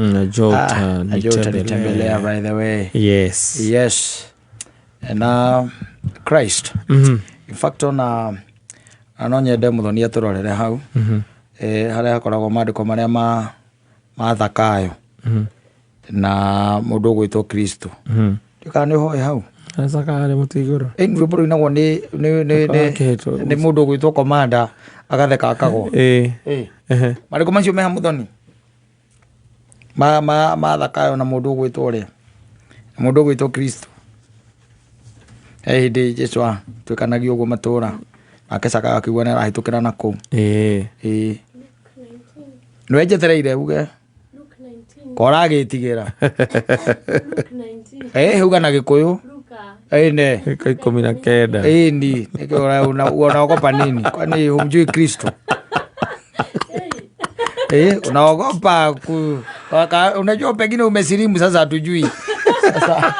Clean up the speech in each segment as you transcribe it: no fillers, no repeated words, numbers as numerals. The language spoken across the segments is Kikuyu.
Najua Ah, najua utanitembelea utanitembelea. by the way. Yes. Yes. Na Christ. In fact ona no nyende muthoni atũrorere hau. Eh, harĩa hakoragwo maandĩko marĩa ma Thakayo na mũndũ ũgwĩtwo Kristo. Ndiũĩ kana nĩ ũhoe hau. Zakayo arĩ mũtĩ igũrũ. Ĩ nĩ rwĩmbo rũinagwo nĩ Akĩhĩtwo. nĩ mũndũ ũgwĩtwo Komanda agatheka akagwa. Ĩĩ. Ĩ. Ehe. Marĩkũ macio meha muthoni? Ma Thakayo na mũndũ ũgwĩtwo ũrĩa? Na mũndũ ũgwĩtwo Kristo. He hĩndĩ Jesu atuĩkanagia ũguo matũũra. Nake Zakayo akĩigua nĩ arahĩtũkĩra na kũu. Ĩĩ. Ĩĩ. Nĩwe njetereire uge. Luke 19. Koragĩtigĩra. Luke 19. Ĩ uga na Gĩkũyũ. Luka. Ĩ ne. Ĩka 19. Ĩ ni. Nĩkĩo unaogopa nini? Kwani humjui Kristo? Eh, unaogopa unajua pengine umesilimu sasa hatujui. Sasa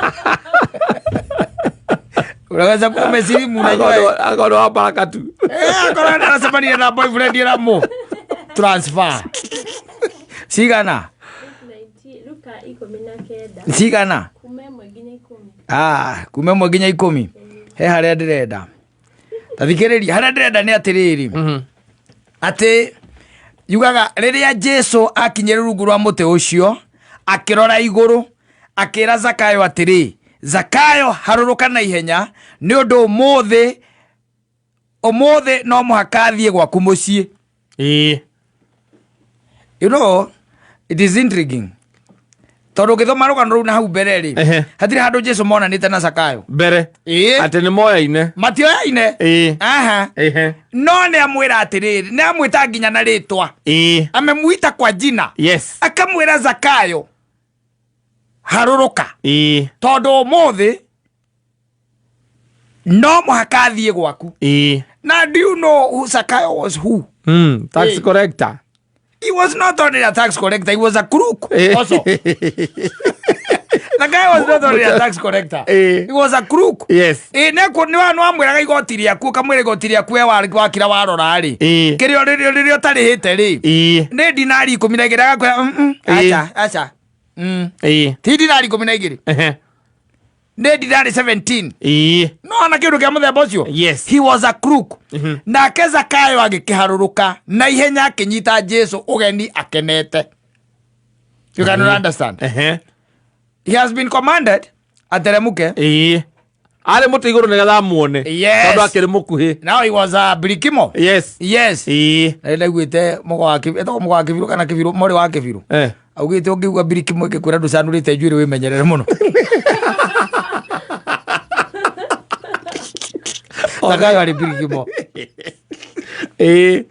unaweza kuwa umesilimu unajua. Akorwo wa baraka tu. Eh, akorwo aracemania na boyfriend iramu transfer. Cigana? Luke 19. Luka 19. Cigana? Kuma 1 nginya 10. Ah, kuma 1 nginya 10. He harĩa ndĩrenda. Ta thikĩrĩria, harĩa ndĩrenda nĩ atĩrĩrĩ. Atĩ yugaga rĩrĩa Jesu akinyire rungu rwa mũtĩ ũcio akĩrora igũrũ akĩra Zakayo atĩrĩ, Zakayo harũrũka na ihenya nĩ ũndũ ũmũthĩ no mũhaka thiĩ gwaku mũciĩ. Ĩĩ. You know, it is intriguing tondũ ũgĩthoma rũgano rũu na hau mbere rĩ, Ehe. hatirĩ handũ Jesu monanĩte na Zakayo. Mbere. Ĩĩ. Atĩ nĩ moyaine. Matioyaine. Ĩĩ. Aha. Ehe. No nĩ amwĩra atĩrĩrĩ, nĩ amwĩta nginya na rĩtwa. Ĩĩ. Amemuita kwa jina. Yes. Akamwĩra Zakayo harũrũka Ĩĩ. tondũ ũmũthĩ no mũhaka athiĩ gwaku. Ĩĩ. Na do you know who Zakayo was who? Tax Ĩĩ. collector. He was not only a tax collector, he was a crook Ĩĩ. also. The guy was not only a tax collector. Ĩĩ. He was a crook. Yes. Ĩ nĩ nĩwamwĩraga igoti rĩaku ũkamwĩra igoti rĩaku we wakira warora rĩ Ĩĩ. kĩrĩa rĩrĩa ũtarĩhĩte rĩ Ĩĩ. nĩ dinari 12 agakwĩra Ĩĩ. aca aca. Ĩĩ. Ti dinari 12 Ehe. nĩ dinari 17. Ĩĩ. No ona kĩndũ kĩa mũthemba ũcio. Yes. He was a crook. Nake Zakayo agĩkĩharũrũka na ihenya akĩnyita Jesu ũgeni akenete. You cannot understand. Ehe. He has been commanded ateremuke. Ĩĩ. Arĩ mũtĩ igũrũ nĩgetha amuone. Yes. Tondũ akĩrĩ mũkuhĩ. Now he was a birikimo. Yes. Yes. Ĩĩ. Na nĩndaiguĩte mũgo wa Kĩbirũ, etagwo mũgo wa Kĩbirũ kana Kĩbirũ, mwarĩ wa Kĩbirũ. Eh. Augĩte ũngĩigua birikimo ĩgĩkwĩra ndũcanũrĩte njuĩrĩ wĩmenyerere mũno. Zakayo arĩ birikimo. Ĩĩ.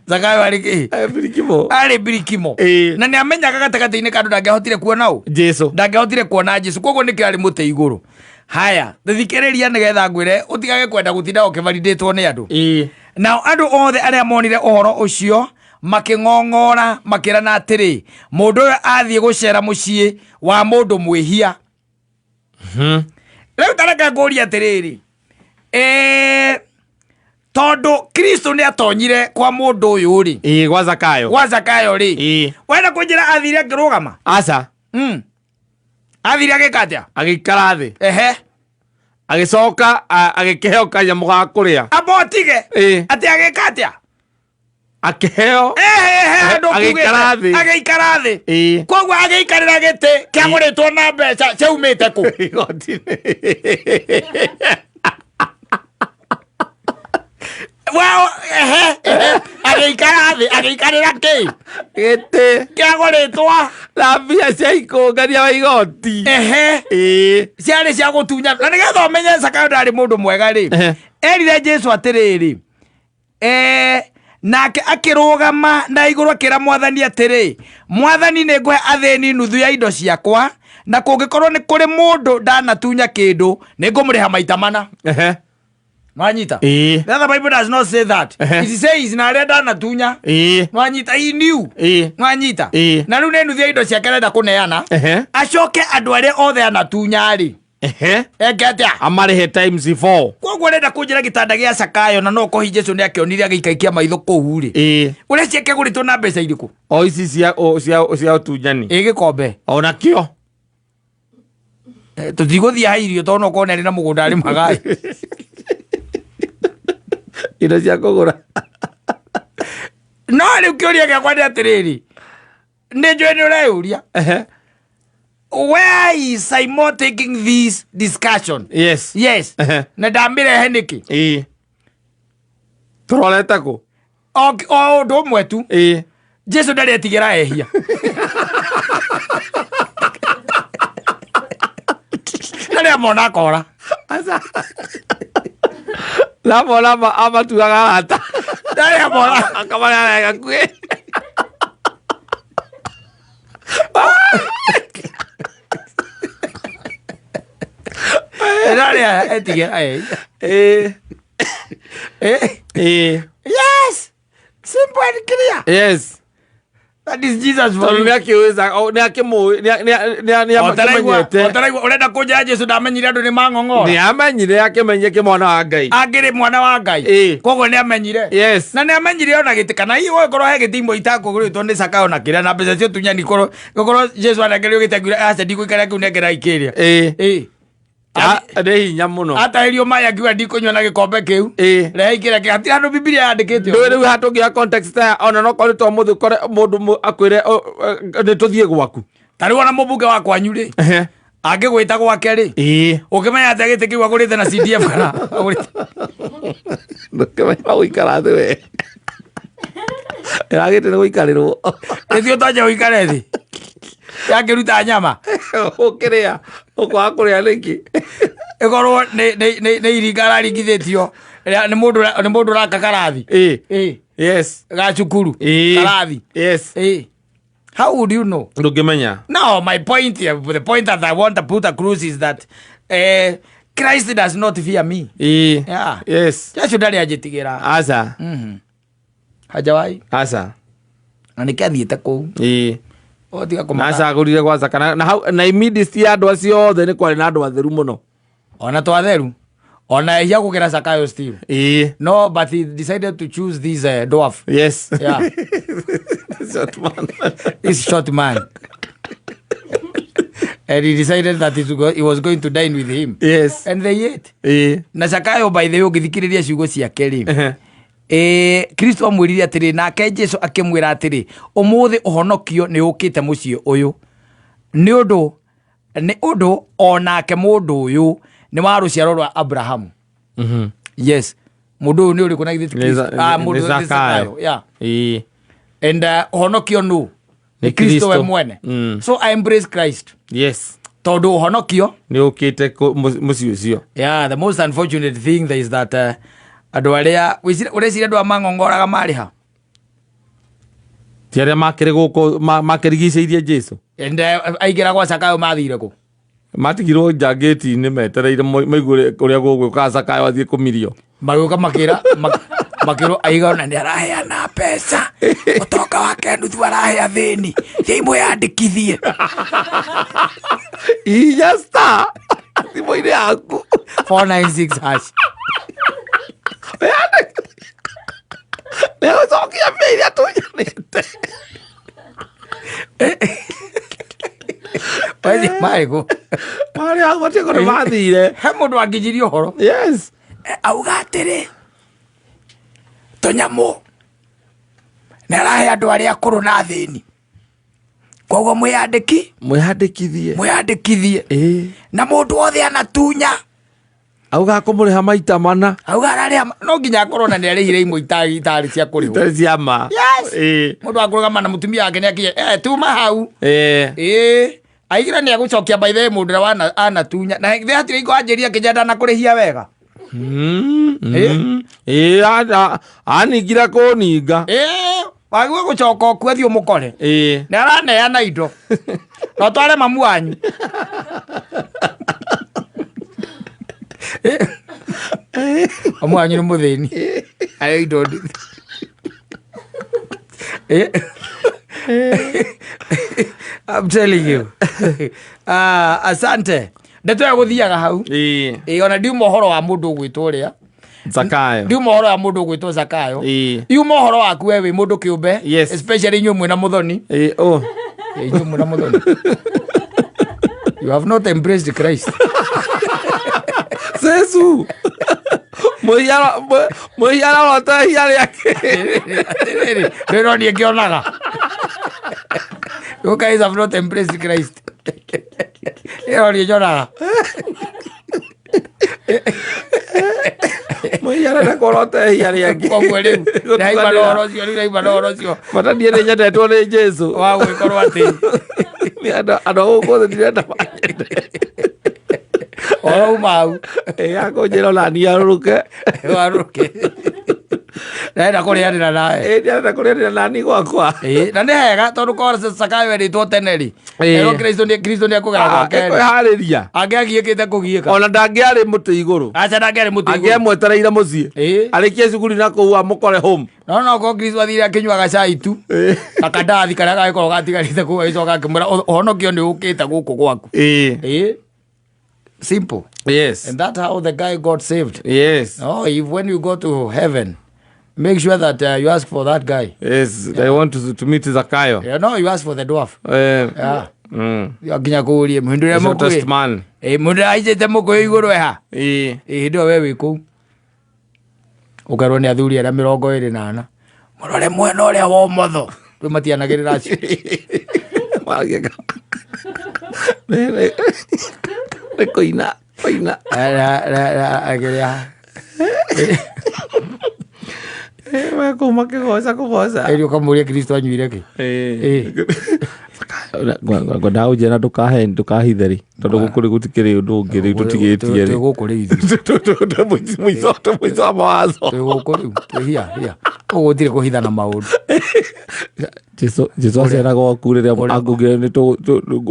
Zakayo arĩ kĩ? Eh, birikimo. Arĩ birikimo. Ĩĩ. Na nĩ amenyaga gatagatĩ-inĩ ka andũ ndangĩahotire kuona ũ. Jesu. Ndangĩahotire kuona Jesu koguo nĩkĩo arĩ mũtĩ igũrũ. Haya, thikĩrĩria nĩgetha ngwĩre ũtigage kwenda gũtinda ũkĩvalidĩtwo nĩ andũ. Ĩĩ. Nao andũ othe arĩa monire ũhoro ũcio makĩng'ong'ora makĩrana atĩrĩ, mũndũ ũyũ athiĩ gũcera mũciĩ wa mũndũ mwĩhia. Rĩu ta reke ngũrie atĩrĩrĩ, tondũ Kristo nĩ atonyire kwa mũndũ ũyũ rĩ, Ĩĩ, gwa Zakayo. gwa Zakayo rĩ, Ĩĩ. wenda kũnjĩra athire akĩrũgama? Aca. Athire agĩka atĩa? Agĩikara thĩ. Ehe. Agĩcoka agĩkĩheo kanyamũ ga kũrĩa. Amba ũtige. Ĩĩ. Atĩ agĩka atĩa? Akĩheo. Ehe, handũ Agĩikara kugĩte. thĩ. Agĩikara thĩ. Ĩĩ. Koguo agĩikarĩra gĩtĩ kĩagũrĩtwo na mbeca ciaumĩte kũ? Igoti-inĩ. Well, ehe, ehe. Agĩikara thĩ, agĩikarĩra kĩ? Gĩtĩ. Kĩagũrĩtwo. Na mbia cia ikũngania wa igoti. Ehe. Ĩĩ. Ciarĩ cia gũtunya. Na nĩgetha ũmenye Zakayo ndarĩ mũndũ mwega rĩ. Ehe. Erire Jesu atĩrĩrĩ, nake akĩrũgama na igũrũ akĩra mwathani atĩrĩ, mwathani nĩ ngũhe athĩni nuthu ya indo ciakwa, na kũngĩkorwo nĩ kũrĩ mũndũ ndanatunya kĩndũ nĩ ngũmũrĩha maita mana. Ehe. Nwanyita? Ĩĩ. The other Bible does not say that. Ehe. It says na arĩa ndanatunya. Ĩĩ. Nwanyita? He knew. Ĩĩ. Nwanyita? Ĩĩ. Na rĩu nĩ nuthu ya indo ciake arenda kũneana. Ehe. Acoke andũ arĩa othe anatunya rĩ. Ehe. Eke atĩa? Amarĩhe times 4. Koguo ũrenda kũnjĩra gĩtanda gĩa Zakayo na no kohi Jesu nĩ akĩonire agĩikaikia maitho kũu rĩ, Ĩĩ. ũreciria kĩagũrĩtwo na mbeca irĩkũ? O ici cia o, cia cia ũtunyani. Ĩ gĩkombe. Ona kĩo. Eh, tũtigũthiĩ ha irio tondũ no korwo nĩ arĩ na mũgũnda arĩmaga. Indo cia kũgũra. No rĩu kĩũria gĩakwa nĩ atĩrĩrĩ, nĩ njũĩ nĩ ũreyũria, Ehe. where is Simon taking this discussion? Yes. Yes. Ehe. Na ndamĩrehe nĩkĩ? Ĩĩ. Tũrorete kũ? O o ũndũ ũmwe tu. Ĩĩ. Jesu ndarĩ etigĩra ehia. Ndarĩ amona akora. Aca. Namona amatuaga arata. Ndarĩ amona. Akamarĩa gakuhĩ. Ndarĩ etigĩra ehia. Ĩĩ. Eh, Ĩĩ. Yes. Simple and clear. Yes. That is Jesus for Tondũ you. nĩ akĩũĩ nĩ akĩmũĩ nĩ akĩmenyete. Otaraigua ũrenda kũnjĩra Jesu ndamenyire andũ nĩ mang'ong'ora. Nĩ amenyire akĩmenye kĩ mwana wa Ngai. Angĩrĩ mwana wa Ngai. Ĩĩ. Koguo nĩ amenyire. Yes. Na nĩ amenyire ona gĩtĩ kana hihi ũgĩkorwo he gĩtĩ imwe itakũgũrĩtwo nĩ Zakayo na kĩrĩa na mbeca cio tunyani korwo gũkorwo Jesu anengerio gĩtĩ akiuga aca ndigũikara kĩu nengera ikĩrĩa. Ĩĩ. Ĩĩ. Nĩ hinya mũno. Atahĩrio maĩ akiuga ndikũnyua na gĩkombe kĩu. Ĩĩ. Rehe ikĩrĩa kĩ hatirĩ handũ Bibilia yandĩkĩte Ndũĩ rĩu haha tũngĩoya context ta ona no korwo to mũthĩ ũkore mũndũ akwĩre nĩ tũthiĩ gwaku. Ta rĩu ona mũmbunge wa kwanyu rĩ Ehe. angĩgwĩta gwake rĩ Ĩĩ. ũkĩmenya atĩa gĩtĩ kĩu agũrĩte na CDF kana agũrĩte Ndũkĩmenya gũikara thĩ we. Ĩragĩte nĩ gũikarĩrwo. Gĩthiĩ ũtonje ũikare thĩ yakĩruta nyama. Ũkĩrĩa ũkwaga kũrĩa nĩkĩ? Ĩkorwo nĩ iringa araringithĩtio nĩ mũndũ nĩ mũndũ ũraka karathi. Ĩĩ. Ĩĩ. Yes. Ga cukuru. Ĩĩ. Karathi. Yes. Ĩĩ. How would you know? Ndũngĩmenya. No, my point here, the point that I want to put across is that Christ does not fear me. Ĩĩ. Yeah. Yes. Jesu ndarĩ anjĩtigĩra. Aca. Hajawai. Aca. Na nĩkĩo athiĩte kũu. Ĩĩ. O tiga Na kũmaka. acagũrire gwa Zaka na hau na immediate ya andũ acio othe nĩ kwarĩ na andũ atheru mũno. Ona to atheru. Ona ehia gũkĩra Zakayo still. Ĩĩ. No, but he decided to choose this dwarf. Yes. Yeah. Short man. This short man. And he decided that he was going to dine with him. Yes. And they ate. Ĩĩ. Na Zakayo by the way ũngĩthikĩrĩria ciugo ciake rĩ. Ehe. Kristo amwĩrire atĩrĩ, nake Jesu akĩmwĩra atĩrĩ, ũmũthĩ ũhonokio nĩ ũkĩte mũciĩ ũyũ, nĩ ũndũ o nake mũndũ ũyũ nĩ wa rũciaro rwa Abrahamu. Yes. Mũndũ ũyũ nĩ ũrĩkũ na githĩ ti Nĩ Kristo? Ah, mũndũ nĩ ũyũ nĩ Zakayo. Zakayo, yeah. Ĩĩ. And ũhonokio nũ? Nĩ Nĩ Kristo we Kristo. mwene. So I embrace Christ. Yes. Tondũ ũhonokio Nĩ ũkĩte mũciĩ ũcio. Yeah, the most unfortunate thing there is that andũ arĩa ũreciria andũ a mang'ong'oraga marĩ ha? Ti arĩa makĩrĩ gũkũ makĩrigicĩirie Jesu. And aingĩra gwa Zakayo mathire kũ? Matigirwo nja ngĩti-inĩ metereire maigue ũrĩa gũgwĩka Zakayo athiĩ kũmirio. Magĩũka makĩra makĩrwo aiga ona nĩ araheana mbeca ũtonga wake nuthu arahe athĩni thiĩ mwĩyandĩkithie. Ihinya star thimũ-inĩ yaku. 496 hash. Nĩ gũcokia mbia iria tunyanĩte. Wethi marĩ kũ? Marĩ hau matirĩ kũndũ mathire. He mũndũ wanginyirie ũhoro. Yes. Auga atĩrĩ, tũnyamũ nĩ arahe andũ arĩa akũrũ na athĩni, koguo mwĩyandĩki Mwĩyandĩkithie. Mwĩyandĩkithie. Ĩĩ. Na mũndũ wothe anatunya Auga akũmũrĩha maita mana. Auga ararĩha no nginya akorwo na nĩ arĩhire imwe itarĩ cia kũrĩhwo. Itarĩ cia ma. Yes. Ĩĩ. Mũndũ akũrũgama na mũtumia wake nĩ akinye tuma hau. Ĩĩ. Ĩĩ. Aigĩra nĩ agũcokia by the way mũndũ ũrĩa anatunya na githĩ hatirĩ hingo anjĩria akĩnjĩra ndanakũrĩhia wega. Ĩĩ, aningira kũninga. Ĩĩ, wagĩrĩirwo gũcoka ũkue thiĩ ũmũkore. Ĩĩ. Nĩ araneana indo na ũtware mamu wanyu. Mamu wanyu nĩ mũthĩni arĩ indo nduthi. I'm telling you. Asante. Ndeto ĩyo gũthiaga hau. Ĩĩ. Ĩĩ, ona ndiuma ũhoro wa mũndũ ũgwĩtwo ũrĩa. Zakayo. Ndiuma ũhoro wa mũndũ ũgwĩtwo Zakayo. Ĩĩ. Yuma ũhoro waku we wĩ mũndũ kĩũmbe. Yes. Especially inyuĩ mwĩna mũthoni. Ĩĩ, oh. Ĩĩ, inyuĩ mwĩna mũthoni. You have not embraced Christ. Sesu. Mũhiano rota ihiga rĩake. Atĩrĩrĩ, ndĩroniĩ ngĩonaga. You guys have not embraced Christ. Ndĩroniĩ nyonaga. Mũhiano ndakũrota ihiga rĩake. Koguo rĩu ndaigua na ũhoro ũcio, rĩu ndaigua na ũhoro ũcio Bata niĩ nĩ nyendetwo nĩ Jesu. wa gwĩkorwo atĩ Nĩ andũ andũ a gũkũ thĩ ndirenda manyende. ũhoro uma hau. Ĩĩ, akũnjĩra ona niĩ arũrũke. Warũke. Ndĩrenda kũrĩanĩra nawe. Ĩĩ, ndirenda kũrĩanĩra nani gwakwa. Ĩĩ, na nĩ hega tondũ korwo Zakayo erĩtwo tene rĩ. Ĩĩ. Erwo Kristo nĩ Kristo nĩ ekũgera gwake rĩ. Ekwĩharĩria. Angĩagiĩkĩte kũgiĩka. Ona ndangĩarĩ mũtĩ igũrũ. Aca ndangĩarĩ mũtĩ igũrũ. Angĩamwetereire mũciĩ. Ĩĩ. Arĩkie cukuru na kũu amũkore home. No no korwo Kristo athire akĩnyuaga cai tu. Ĩĩ. Na kandathi karĩa gagĩkorwo gatigarĩte kũu agĩcoka akĩmwĩra ũhonokio nĩ ũkĩte gũkũ gwaku. Ĩĩ. Ĩĩ. Simple. Yes. And that's how the guy got saved. Yes. No, if when you go to heaven, make sure that you ask for that guy. Yes, I want to meet Zakayo. You know, you ask for the dwarf. Eh, Yeah. Nginya kũũrie mũndũ ũrĩa The shortest mũkuĩ. man. Ĩ, mũndũ ũrĩa aicĩte mũkũyũ igũrũ eha. Ĩĩ. Ĩ, hĩndĩ ĩyo we wĩ kũu. Ũkerwo nĩ athuri arĩa 24. Mũrore mwena ũrĩa wa ũmotho. Rĩu matianagĩrĩra acio. Mageka. Nĩ kũina, kũina. Akĩrĩa. Mekũu makĩgoca kũgoca. Ĩri ũkamũria Kristo anyuire kĩ. Ĩĩ. Ngwendaga ũnjĩra ndũkahe ndũkahithe rĩ tondũ gũkũ rĩ gũtikĩrĩ ũndũ ũngĩ rĩu tũtigĩtie Twĩ rĩ gũkũ rĩu ithuĩ. mũico wa mawazo. Twĩ gũkũ rĩu. Twĩ hia hia. Gũkũ gũtirĩ kũhithana maũndũ. Jesu Jesu acera gwaku rĩrĩa angũgire nĩ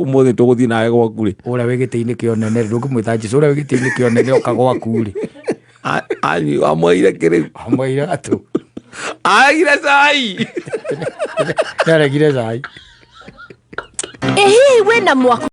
ũmũthĩ tũgũthiĩ nawe gwaku rĩ. Ũrĩa wĩ gĩtĩ-inĩ kĩa ũnene rĩ, ndũngĩmwĩta Jesu ũrĩa wĩ gĩtĩ-inĩ kĩa ũnene oka gwaku rĩ. Amweire kĩrĩu. Amweire gatũ. Aregire cai. Nĩaregire cai. Ĩ hihi wĩna mwako?